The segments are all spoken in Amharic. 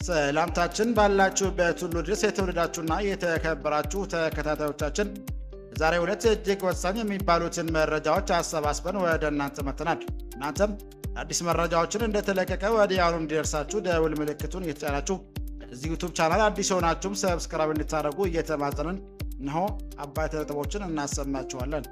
ሰላምታችን ባላችሁበት ሁሉ ድረስ የተወደዳችሁና የተከበራችሁ ተከታታዮቻችን፣ ዛሬ ሁለት እጅግ ወሳኝ የሚባሉትን መረጃዎች አሰባስበን ወደ እናንተ መጥተናል። እናንተም አዲስ መረጃዎችን እንደተለቀቀ ወዲያውኑ እንዲደርሳችሁ ደውል ምልክቱን እየተጫናችሁ፣ እዚህ YouTube channel አዲስ የሆናችሁም subscribe እንድታደርጉ እየተማጸንን እነሆ አበይት ነጥቦችን እናሰማችኋለን።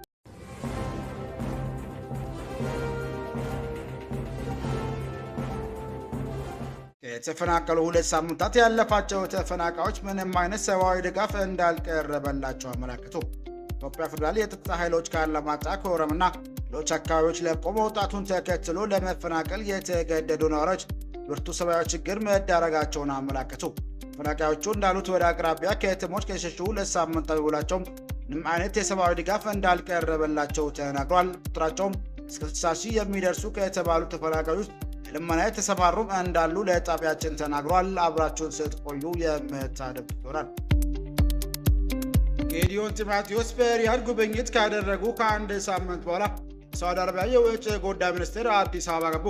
ከተፈናቀሉ 2 ሳምንታት ያለፋቸው ተፈናቃዮች ምንም አይነት ሰብአዊ ድጋፍ እንዳልቀረበላቸው አመላከቱ። ኢትዮጵያ ፌዴራል የጸጥታ ኃይሎች ከአላማጣ፣ ኮረምና ሌሎች አካባቢዎች ለቆ መውጣቱን ተከትሎ ለመፈናቀል የተገደዱ ነዋሪዎች ብርቱ ሰብአዊ ችግር መዳረጋቸውን አመላከቱ። ተፈናቃዮቹ እንዳሉት ወደ አቅራቢያ ከተሞች ከሸሹ 2 ሳምንታት ቢሞላቸውም ምንም አይነት የሰብአዊ ድጋፍ እንዳልቀረበላቸው ተናግሯል። ቁጥራቸውም እስከ 60 ሺህ የሚደርሱ ከተባሉ ተፈናቃዮች ውስጥ ልመና የተሰማሩም እንዳሉ ለጣቢያችን ተናግሯል። አብራችሁን ስትቆዩ የምታደምጡት ይሆናል። ጌዲዮን ጢሞቴዎስ በሪያድ ጉብኝት ካደረጉ ከአንድ ሳምንት በኋላ ሳውዲ አረቢያ የውጭ ጉዳይ ሚኒስትር አዲስ አበባ ገቡ።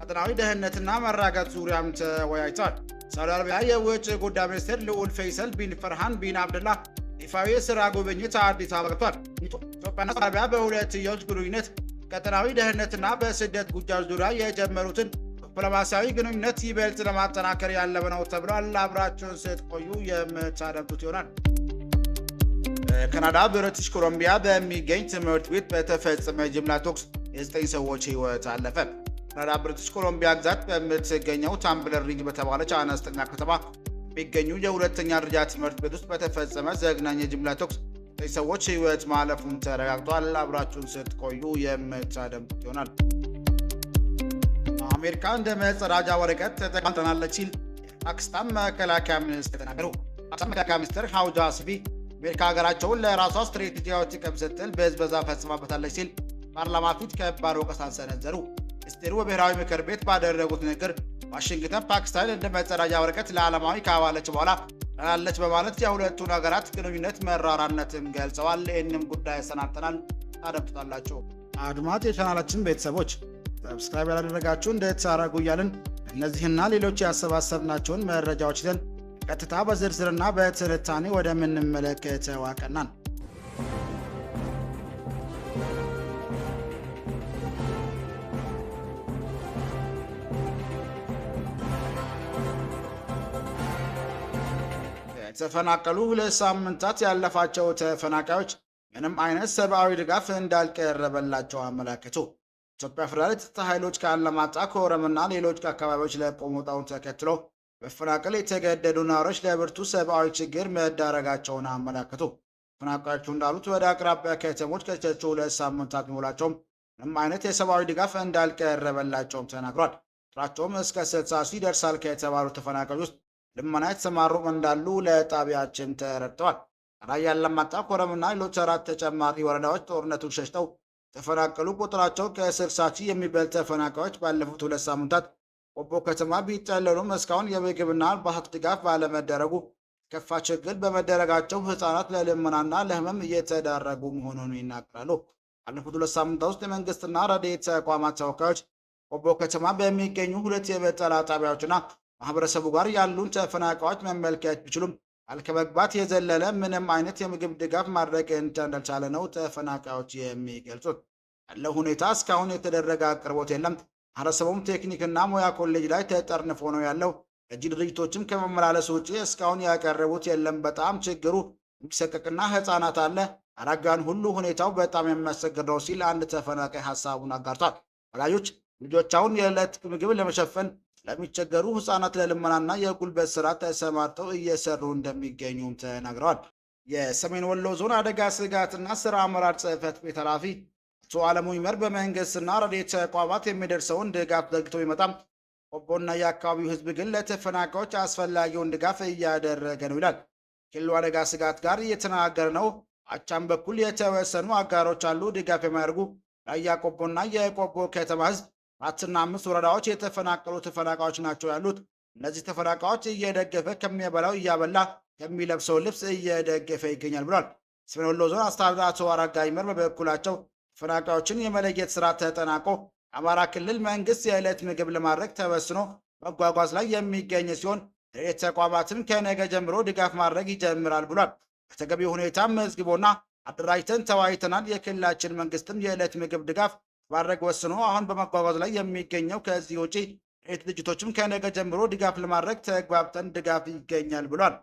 ቀጠናዊ ደህንነትና መረጋጋት ዙሪያም ተወያይተዋል። ሳውዲ አረቢያ የውጭ ጉዳይ ሚኒስትር ልዑል ፈይሰል ቢን ፈርሃን ቢን አብደላ ይፋዊ የስራ ጉብኝት አዲስ አበባ ገብቷል። ኢትዮጵያና ሳውዲ አረቢያ በሁለትዮሽ ግንኙነት፣ ቀጠናዊ ደህንነትና በስደት ጉዳዮች ዙሪያ የጀመሩትን ዲፕሎማሲያዊ ግንኙነት ይበልጥ ለማጠናከር ያለመ ነው ተብሏል። አብራችሁን ስትቆዩ የምታደምጡት ይሆናል። በካናዳ ብሪቲሽ ኮሎምቢያ በሚገኝ ትምህርት ቤት በተፈጸመ ጅምላ ተኩስ የዘጠኝ ሰዎች ሕይወት አለፈ። ካናዳ ብሪቲሽ ኮሎምቢያ ግዛት በምትገኘው ታምብለር ሪጅ በተባለች አነስተኛ ከተማ የሚገኙ የሁለተኛ ደረጃ ትምህርት ቤት ውስጥ በተፈጸመ ዘግናኝ የጅምላ ተኩስ ዘጠኝ ሰዎች ሕይወት ማለፉን ተረጋግጧል። አብራችሁን ስትቆዩ የምታደምጡት ይሆናል። አሜሪካ እንደ መጸዳጃ ወረቀት ተጠቅማናለች ሲል የፓኪስታን መከላከያ ሚኒስትር ተናገሩ። ፓኪስታን መከላከያ ሚኒስትር ኻዋጃ አሲፍ አሜሪካ ሀገራቸውን ለራሷ ስትራቴጂያዊ ጥቅም ስትል ብዝበዛ ፈጽማበታለች ሲል ፓርላማ ፊት ከባድ ወቀሳን ሰነዘሩ። ሚኒስቴሩ በብሔራዊ ምክር ቤት ባደረጉት ንግግር ዋሽንግተን ፓኪስታን እንደ መጸዳጃ ወረቀት ለዓላማዊ ካዋለች በኋላ ላለች በማለት የሁለቱን ሀገራት ግንኙነት መራራነትም ገልጸዋል። ይህንም ጉዳይ ያሰናድተናል፣ ታደምጡታላችሁ። አድማጭ የቻናላችን ቤተሰቦች፣ subscribe ያላደረጋችሁ እንድታደርጉ እያልን እነዚህና ሌሎች ያሰባሰብናቸውን መረጃዎች ይዘን ቀጥታ በዝርዝርና በትንታኔ ወደምንመለከተው አቀናን። ከተፈናቀሉ 2 ሳምንታት ያለፋቸው ተፈናቃዮች ምንም አይነት ሰብአዊ ድጋፍ እንዳልቀረበላቸው አመላከቱ። ኢትዮጵያ ፌዴራል የጸጥታ ኃይሎች ከአላማጣ፣ ኮረምና ሌሎች አካባቢዎች ለቆ መውጣቱን ተከትሎ መፈናቀል የተገደዱ ነዋሪዎች ለብርቱ ሰብአዊ ችግር መዳረጋቸውን አመላከቱ። ተፈናቃዮቹ እንዳሉት ወደ አቅራቢያ ከተሞች ከሸሹ 2 ሳምንታት ቢሞላቸውም ምንም አይነት የሰብአዊ ድጋፍ እንዳልቀረበላቸውም ተናግሯል። ቁጥራቸውም እስከ 60 ሺህ ይደርሳል ከተባሉ ተፈናቃዮች ውስጥ ልመና የተሰማሩ እንዳሉ ለጣቢያችን ተረድተዋል። ራያ አላማጣ፣ ኮረምና ሌሎች አራት ተጨማሪ ወረዳዎች ጦርነቱን ሸሽተው ተፈናቀሉ ቁጥራቸው ከ60 ሺህ የሚበልጥ ተፈናቃዮች ባለፉት 2 ሳምንታት ቆቦ ከተማ ቢጠለሉም እስካሁን የምግብና አልባሳት ድጋፍ ባለመደረጉ ከፋ ችግር በመደረጋቸው ሕፃናት ለልመናና ለሕመም እየተዳረጉ መሆኑን ይናገራሉ። ባለፉት 2 ሳምንታት ውስጥ የመንግስትና ረድኤት ተቋማት ተወካዮች ቆቦ ከተማ በሚገኙ ሁለት የመጠለያ ጣቢያዎችና ማህበረሰቡ ጋር ያሉን ተፈናቃዮች መመልከት ቢችሉም ቃል ከመግባት የዘለለ ምንም አይነት የምግብ ድጋፍ ማድረግ እንዳልቻለ ነው ተፈናቃዮች የሚገልጹት። ያለው ሁኔታ እስካሁን የተደረገ አቅርቦት የለም። ማህበረሰቡም ቴክኒክና ሙያ ኮሌጅ ላይ ተጠርንፎ ነው ያለው። እጅ ድርጅቶችም ከመመላለስ ውጭ እስካሁን ያቀረቡት የለም። በጣም ችግሩ የሚሰቀቅና ህፃናት አለ፣ አረጋውያን ሁሉ ሁኔታው በጣም የሚያስቸግር ነው ሲል አንድ ተፈናቃይ ሀሳቡን አጋርቷል። ወላጆች ልጆቻቸውን የዕለት ምግብ ለመሸፈን ለሚቸገሩ ህፃናት ለልመናና የጉልበት ስራ ተሰማርተው እየሰሩ እንደሚገኙም ተናግረዋል። የሰሜን ወሎ ዞን አደጋ ስጋትና ስራ አመራር ጽሕፈት ቤት ኃላፊ አቶ አለሙ ይመር በመንግስትና ረድኤት ተቋማት የሚደርሰውን ድጋፍ ዘግቶ ቢመጣም ቆቦና የአካባቢው ህዝብ ግን ለተፈናቃዮች አስፈላጊውን ድጋፍ እያደረገ ነው ይላል። ክልሉ አደጋ ስጋት ጋር እየተነጋገረ ነው። አቻም በኩል የተወሰኑ አጋሮች አሉ ድጋፍ የሚያደርጉ። ራያ ቆቦና የቆቦ ከተማ ህዝብ አራትና አምስት ወረዳዎች የተፈናቀሉ ተፈናቃዮች ናቸው ያሉት። እነዚህ ተፈናቃዮች እየደገፈ ከሚበላው እያበላ፣ ከሚለብሰው ልብስ እየደገፈ ይገኛል ብሏል። ሰሜን ወሎ ዞን አስተዳዳሪ አቶ አረጋ ይመር በበኩላቸው ተፈናቃዮችን የመለየት ስራ ተጠናቆ የአማራ ክልል መንግስት የዕለት ምግብ ለማድረግ ተወስኖ መጓጓዝ ላይ የሚገኝ ሲሆን የረድኤት ተቋማትም ከነገ ጀምሮ ድጋፍ ማድረግ ይጀምራል ብሏል። በተገቢው ሁኔታ መዝግቦና አደራጅተን ተወያይተናል። የክልላችን መንግስትም የዕለት ምግብ ድጋፍ ማድረግ ወስኖ አሁን በመጓጓዝ ላይ የሚገኘው። ከዚህ ውጪ የረድኤት ድርጅቶችም ከነገ ጀምሮ ድጋፍ ለማድረግ ተግባብተን ድጋፍ ይገኛል ብሏል።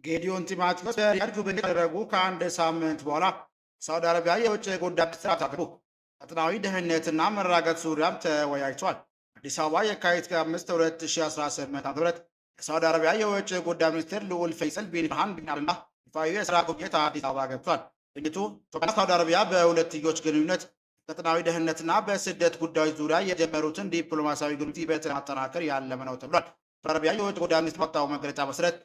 ጌዲዮን ጢሞቴዎስ በሪያድ ጉብኝት ካደረጉ ከአንድ ሳምንት በኋላ ሳውዲ አረቢያ የውጭ ጉዳይ ሚኒስትር አገቡ። ቀጠናዊ ደህንነትና መረጋጋት ዙሪያም ተወያይቷል። አዲስ አበባ የካቲት 5 2018 ዓ.ም የሳውዲ አረቢያ የውጭ ጉዳይ ሚኒስትር ልዑል ፈይሰል ቢን ፈርሃን ቢን አብደላህ ይፋዊ የስራ ጉብኝት አዲስ አበባ ገብቷል። ጉብኝቱ ኢትዮጵያና ሳውዲ አረቢያ በሁለትዮሽ ግንኙነት፣ ቀጠናዊ ደህንነትና በስደት ጉዳዮች ዙሪያ የጀመሩትን ዲፕሎማሲያዊ ግንኙነት ይበልጥ ለማጠናከር ያለመ ነው ተብሏል። ሳውዲ አረቢያ የውጭ ጉዳይ ሚኒስትር ባወጣው መግለጫ መሰረት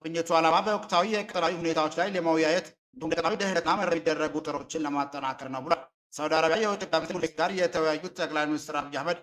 ጉብኝቱ ዓላማ በወቅታዊ የቀጠናዊ ሁኔታዎች ላይ ለመወያየት እንዲሁም ለቀጠናዊ ደህንነትና መረጋጋት የሚደረጉ ጥረቶችን ለማጠናከር ነው ብሏል። ሳውዲ አረቢያ የውጭ ጉዳይ ሚኒስትር ጋር የተወያዩት ጠቅላይ ሚኒስትር አብይ አህመድ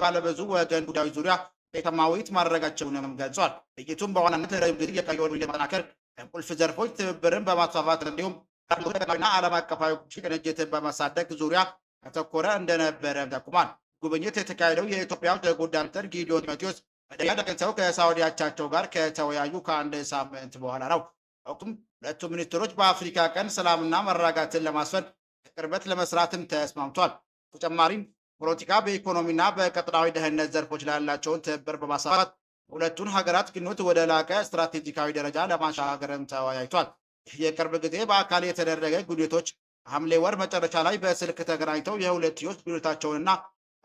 ባለብዙ ወገን ጉዳዮች ዙሪያ ውጤታማ ውይይት ማድረጋቸውንም ገልጿል። ውይይቱም በዋናነት ለረጅም ጊዜ የቆየውን ውይይት ለማጠናከር፣ በቁልፍ ዘርፎች ትብብርን በማስፋፋት እንዲሁም ቀጠናዊና ዓለም አቀፋዊ ቅንጅትን በማሳደግ ዙሪያ ያተኮረ እንደነበረ ጠቁሟል። ጉብኝት የተካሄደው የኢትዮጵያ ውጭ ጉዳይ ሚኒስትር ጌዲዮን ጢሞቴዎስ ወደ ሪያድ አቅንተው ከሳውዲ አቻቸው ጋር ከተወያዩ ከአንድ ሳምንት በኋላ ነው። ወቅቱም ሁለቱ ሚኒስትሮች በአፍሪካ ቀንድ ሰላምና መረጋጋትን ለማስፈን በቅርበት ለመስራትም ተስማምቷል። ተጨማሪም ፖለቲካ፣ በኢኮኖሚና በቀጠናዊ ደህንነት ዘርፎች ላይ ያላቸውን ትብብር በማስፋፋት ሁለቱን ሀገራት ግንኙነት ወደ ላቀ ስትራቴጂካዊ ደረጃ ለማሸጋገርም ተወያይቷል። ይህ የቅርብ ጊዜ በአካል የተደረገ ጉብኝቶች ሐምሌ ወር መጨረሻ ላይ በስልክ ተገናኝተው የሁለትዮሽ ግንኙነታቸውንና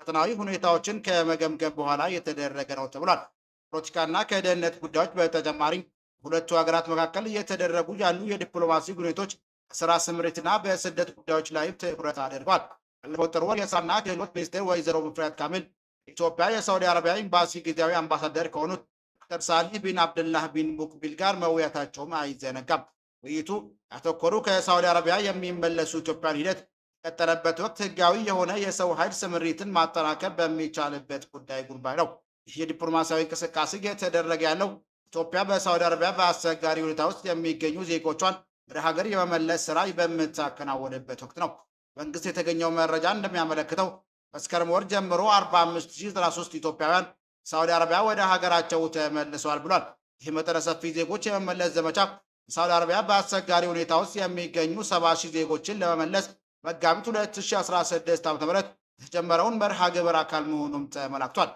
ቀጠናዊ ሁኔታዎችን ከመገምገም በኋላ የተደረገ ነው ተብሏል። ፖለቲካና ከደህንነት ጉዳዮች በተጨማሪ ሁለቱ ሀገራት መካከል እየተደረጉ ያሉ የዲፕሎማሲ ግንኙነቶች፣ በስራ ስምሪትና በስደት ጉዳዮች ላይም ትኩረት አድርጓል። ባለፈው ጥር ወር የስራና ክህሎት ሚኒስትር ወይዘሮ ሙፈሪያት ካሚል ኢትዮጵያ የሳውዲ አረቢያ ኤምባሲ ጊዜያዊ አምባሳደር ከሆኑት ዶክተር ሳሊህ ቢን አብደላህ ቢን ሙቅቢል ጋር መወያየታቸውም አይዘነጋም። ውይይቱ ያተኮሩ ከሳውዲ አረቢያ የሚመለሱ ኢትዮጵያን ሂደት የቀጠለበት ወቅት ህጋዊ የሆነ የሰው ኃይል ስምሪትን ማጠናከር በሚቻልበት ጉዳይ ነው። ይህ የዲፕሎማሲያዊ እንቅስቃሴ እየተደረገ ያለው ኢትዮጵያ በሳውዲ አረቢያ በአስቸጋሪ ሁኔታ ውስጥ የሚገኙ ዜጎቿን ወደ ሀገር የመመለስ ስራ በምታከናወንበት ወቅት ነው። መንግስት የተገኘው መረጃ እንደሚያመለክተው መስከረም ወር ጀምሮ 45093 ኢትዮጵያውያን ሳውዲ አረቢያ ወደ ሀገራቸው ተመልሰዋል ብሏል። ይህ መጠነ ሰፊ ዜጎች የመመለስ ዘመቻ ሳውዲ አረቢያ በአስቸጋሪ ሁኔታ ውስጥ የሚገኙ 70,000 ዜጎችን ለመመለስ መጋቢት 2016 ዓ.ም የተጀመረውን መርሃ ግብር አካል መሆኑም ተመላክቷል።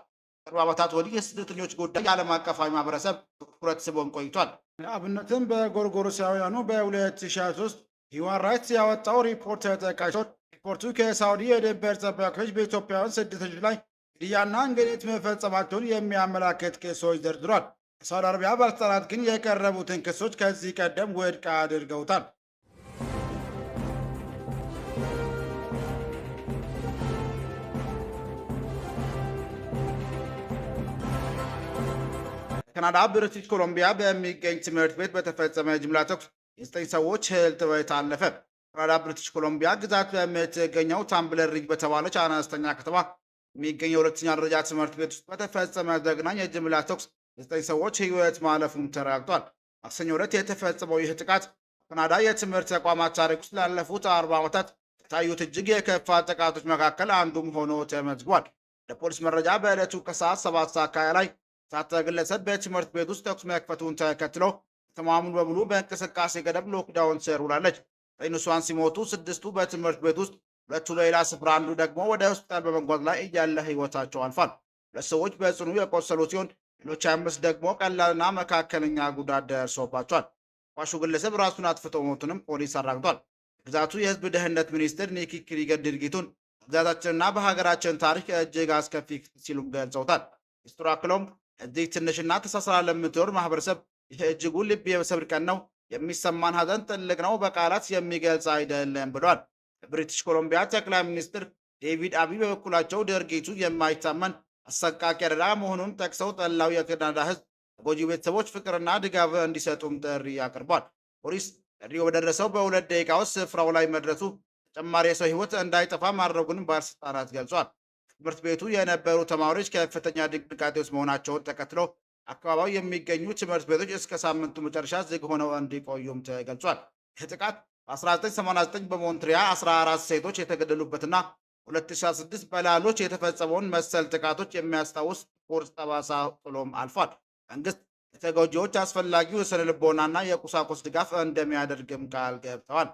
ቅርብ ዓመታት ወዲህ የስደተኞች ጉዳይ የዓለም አቀፋዊ ማህበረሰብ ትኩረት ስቦም ቆይቷል። አብነትም በጎርጎሮሳውያኑ በ2023 ሂውማን ራይትስ ያወጣው ሪፖርት ተጠቃሽ ሲሆን ሪፖርቱ ከሳውዲ የድንበር ጠባቂዎች በኢትዮጵያውያን ስደተኞች ላይ ግድያና እንግልት መፈጸማቸውን የሚያመላክት ክሶች ዘርዝሯል። የሳውዲ አረቢያ ባለስልጣናት ግን የቀረቡትን ክሶች ከዚህ ቀደም ውድቅ አድርገውታል። ካናዳ ብሪቲሽ ኮሎምቢያ በሚገኝ ትምህርት ቤት በተፈጸመ ጅምላ ተኩስ የ9 ሰዎች ህልፈት አለፈ። ካናዳ ብሪቲሽ ኮሎምቢያ ግዛት በምትገኘው ታምብለር ሪጅ በተባለች አነስተኛ ከተማ የሚገኝ የሁለተኛ ደረጃ ትምህርት ቤት ውስጥ በተፈጸመ ዘግናኝ የጅምላ ተኩስ የ9 ሰዎች ህይወት ማለፉም ተረጋግጧል። ማክሰኞ ዕለት የተፈጸመው ይህ ጥቃት ካናዳ የትምህርት ተቋማት ታሪክ ውስጥ ላለፉት 40 ዓመታት ከታዩት እጅግ የከፋ ጥቃቶች መካከል አንዱም ሆኖ ተመዝግቧል። ለፖሊስ መረጃ በዕለቱ ከሰዓት 7 ሰዓት አካባቢ ላይ የታጠቀ ግለሰብ በትምህርት ቤት ውስጥ ተኩስ መክፈቱን ተከትሎ ከተማዋ ሙሉ በሙሉ በእንቅስቃሴ ገደብ lockdown ስር ውላለች። 9 ንጹሐን ሲሞቱ 6ቱ በትምህርት ቤት ውስጥ፣ 2ቱ በሌላ ስፍራ፣ አንዱ ደግሞ ወደ ሆስፒታል በመጓዝ ላይ እያለ ህይወታቸው አልፏል። 2 ሰዎች በጽኑ የቆሰሉ ሲሆን ሌሎች 5 ደግሞ ቀላልና መካከለኛ ጉዳት ደርሶባቸዋል። ሟቹ ግለሰብ ራሱን አጥፍቶ መሞቱንም ፖሊስ አረጋግጧል። ግዛቱ የህዝብ ደህንነት ሚኒስትር ኒኪ ክሪገር ድርጊቱን በግዛታችንና በሀገራችን ታሪክ እጅግ አስከፊ ሲሉም ገልጸውታል። ሚኒስትሩ አክለውም እዚህ ትንሽና ተሳስራ ለምትኖር ማህበረሰብ ይህ እጅጉን ልብ የሚሰብር ቀን ነው። የሚሰማን ሀዘን ጥልቅ ነው፣ በቃላት የሚገልጽ አይደለም ብሏል። የብሪቲሽ ኮሎምቢያ ጠቅላይ ሚኒስትር ዴቪድ አቢ በበኩላቸው ድርጊቱ የማይታመን አሰቃቂ አደጋ መሆኑን ጠቅሰው ጠላው የካናዳ ህዝብ ተጎጂ ቤተሰቦች ፍቅርና ድጋፍ እንዲሰጡም ጥሪ አቅርቧል። ፖሊስ ጥሪው በደረሰው በ2 ደቂቃ ውስጥ ስፍራው ላይ መድረሱ ተጨማሪ የሰው ህይወት እንዳይጠፋ ማድረጉንም ባለስልጣናት ገልጿል። ትምህርት ቤቱ የነበሩ ተማሪዎች ከፍተኛ ድንጋጤ ውስጥ መሆናቸውን ተከትሎ አካባቢው የሚገኙ ትምህርት ቤቶች እስከ ሳምንቱ መጨረሻ ዝግ ሆነው እንዲቆዩም ተገልጿል። ይህ ጥቃት በ1989 በሞንትሪያ 14 ሴቶች የተገደሉበትና 2016 በላሎች የተፈጸመውን መሰል ጥቃቶች የሚያስታውስ ጥቁር ጠባሳ ጥሎም አልፏል። መንግስት ለተጎጂዎች አስፈላጊው የስነ ልቦናና የቁሳቁስ ድጋፍ እንደሚያደርግም ቃል ገብተዋል።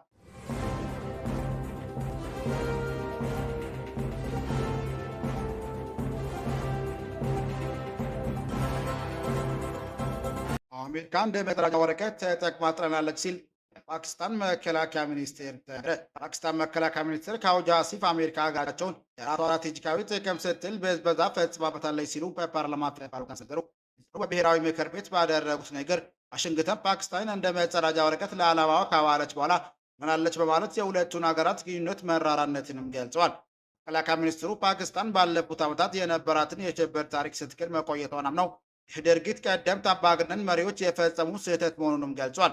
አሜሪካ እንደ መጥረጊያ ወረቀት ተጠቅማ ጥለናለች ሲል የፓኪስታን መከላከያ ሚኒስቴር ተናገረ። ፓኪስታን መከላከያ ሚኒስትር ካውጃ አሲፍ አሜሪካ ሀገራቸውን የራሷ ስትራቴጂካዊ ጥቅም ስትል ብዝበዛ ፈጽማበታለች ሲሉ በፓርላማ ተናገሩ። ሚኒስትሩ በብሔራዊ ምክር ቤት ባደረጉት ንግግር ዋሽንግተን ፓኪስታንን እንደ መጸዳጃ ወረቀት ለዓላማዋ ካዋለች በኋላ ምናለች በማለት የሁለቱን ሀገራት ግንኙነት መራራነትንም ገልጸዋል። መከላከያ ሚኒስትሩ ፓኪስታን ባለፉት ዓመታት የነበራትን የሽብር ታሪክ ስትክድ መቆየቷን አምነው ይህ ድርጊት ቀደምት አምባገነን መሪዎች የፈጸሙ ስህተት መሆኑንም ገልጿል።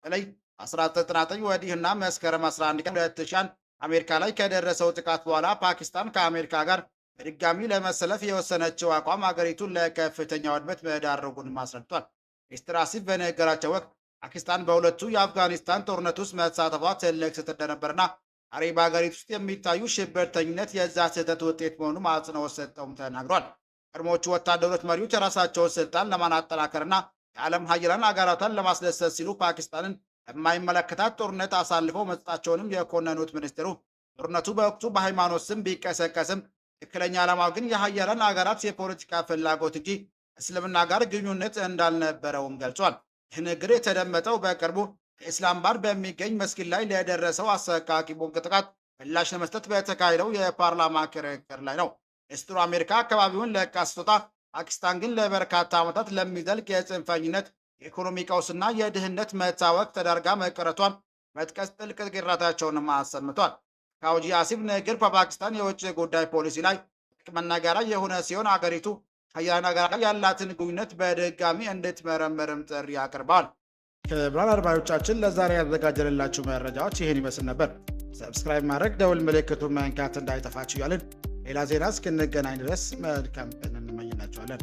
በተለይ 1999 ወዲህና መስከረም 11 ቀን 2001 አሜሪካ ላይ ከደረሰው ጥቃት በኋላ ፓኪስታን ከአሜሪካ ጋር በድጋሚ ለመሰለፍ የወሰነችው አቋም አገሪቱን ለከፍተኛ ውድመት መዳረጉንም አስረድቷል። ሚስትር አሲፍ በንግግራቸው ወቅት ፓኪስታን በሁለቱ የአፍጋኒስታን ጦርነት ውስጥ መሳተፏ ትልቅ ስህተት እንደነበርና ዛሬ በአገሪቱ ውስጥ የሚታዩ ሽብርተኝነት የዛ ስህተት ውጤት መሆኑን አጽንኦት ሰጥተውም ተናግሯል። ቀድሞዎቹ ወታደሮች መሪዎች የራሳቸውን ስልጣን ለማጠናከርና የዓለም ሀያላን አገራቷን ለማስደሰት ሲሉ ፓኪስታንን የማይመለከታት ጦርነት አሳልፈው መስጠታቸውንም የኮነኑት ሚኒስትሩ ጦርነቱ በወቅቱ በሃይማኖት ስም ቢቀሰቀስም ትክክለኛ ዓላማው ግን የሀያላን አገራት የፖለቲካ ፍላጎት እንጂ እስልምና ጋር ግንኙነት እንዳልነበረውም ገልጿል። ይህ ንግግር የተደመጠው በቅርቡ በኢስላማባድ በሚገኝ መስጊድ ላይ ለደረሰው አሰቃቂ ቦምብ ጥቃት ምላሽ ለመስጠት በተካሄደው የፓርላማ ክርክር ላይ ነው። ሚኒስትሩ አሜሪካ አካባቢውን ለቃ ስትወጣ ፓኪስታን ግን ለበርካታ ዓመታት ለሚዘልቅ የጽንፈኝነት፣ የኢኮኖሚ ቀውስና የድህነት መታወክ ተዳርጋ መቅረቷን መጥቀስ ጥልቅ ቅሬታቸውንም አሰምቷል። ካውጂ አሲፍ ንግግር በፓኪስታን የውጭ ጉዳይ ፖሊሲ ላይ መነጋገሪያ የሆነ ሲሆን አገሪቱ ከሀያላን ሀገራት ጋር ያላትን ግንኙነት በድጋሚ እንድትመረምርም ጥሪ አቅርበዋል። ክቡራን አድማጮቻችን፣ ለዛሬ ያዘጋጀንላችሁ መረጃዎች ይህን ይመስል ነበር። Subscribe ማድረግ፣ ደውል ምልክቱን መንካት እንዳይጠፋችሁ እያልን ሌላ ዜና እስክንገናኝ ድረስ መልካም ቀን እንመኝላችኋለን።